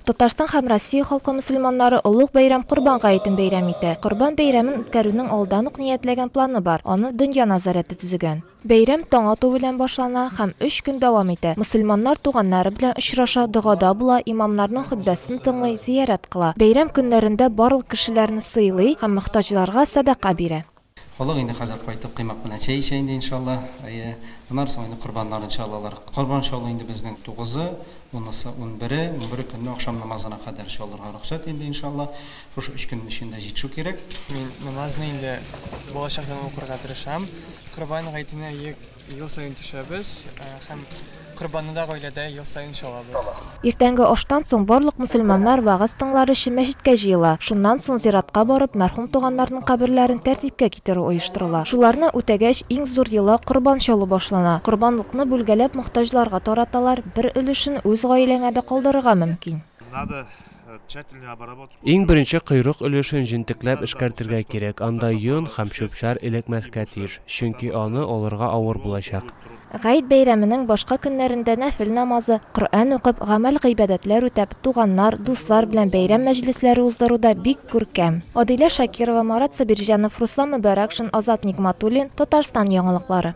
Татарстан һәм Россия халкы мөселманнары олуг бәйрәм Корбан гаетен бәйрәм итә. Корбан бәйрәмен үткәрүнең алдан ук ниятләгән планы бар, аны Дөнья нәзарәте төзегән. Бәйрәм таң ату белән башлана һәм өч көн дәвам итә. Мөселманнар туганнары белән очраша, догада була, имамнарның хөтбәсен тыңлый, зиярәт кыла. Бәйрәм көннәрендә барлык кешеләрне сыйлый һәм мохтаҗларга сәдака бирә. Халык инде хәзер кайтып коймак белән чәй эчә инде, иншалла. Әйе. Аннан соң инде корбаннарын чалалар. Корбан чалу инде безнең тугызы, унысы, унбере, унбере көнне ахшам намазына кадәр чалырга рөхсәт инде, иншалла. Шушы өч көннең эчендә җитешү кирәк. Мин намазны инде балачактан укырга тырышам. Корбан гаетенә Ел саен төшәбез һәм корбанны да гаиләдә ел саен чалабыз. Иртәнге аштан соң барлык мөселманнар вәгазь тыңлар өчен мәчеткә җыела. Шуннан соң зиратка барып, мәрхүм туганнарның каберләрен тәртипкә китерү оештырыла. Шуларны үтәгәч, иң зур йола, корбан чалу башлана. Корбанлыкны бүлгәләп мохтаҗларга тараталар, бер өлешен үз гаиләңә дә калдырырга мөмкин. Надо тщательную обработку. Иң беренче койрык өлешен җентекләп эшкәртергә кирәк, анда йон һәм чүп-чар эләкмәскә тиеш, чөнки аны алырга авыр булачак. Гает бәйрәменең башка көннәрендә нәфел намазы, Коръән укып, гамәл-гыйбадәтләр үтәп, туганнар, дуслар белән бәйрәм мәҗлесләре уздыру да бик күркәм. Адилә Шакирова, Марат Сабирҗанов, Руслан Мөбарәкшин, Азат Нигматуллин, Татарстан яңалыклары.